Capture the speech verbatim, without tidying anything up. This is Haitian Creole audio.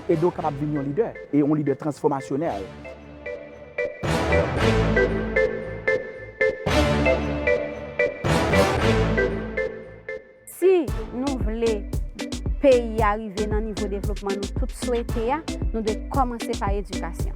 ede w kapab vin yon lidè, e yon lidè transfòmasyonèl. Si nou vle peyi a rive nan nivo devlopman nou tout swete a, nou dwe kòmanse pa edikasyon.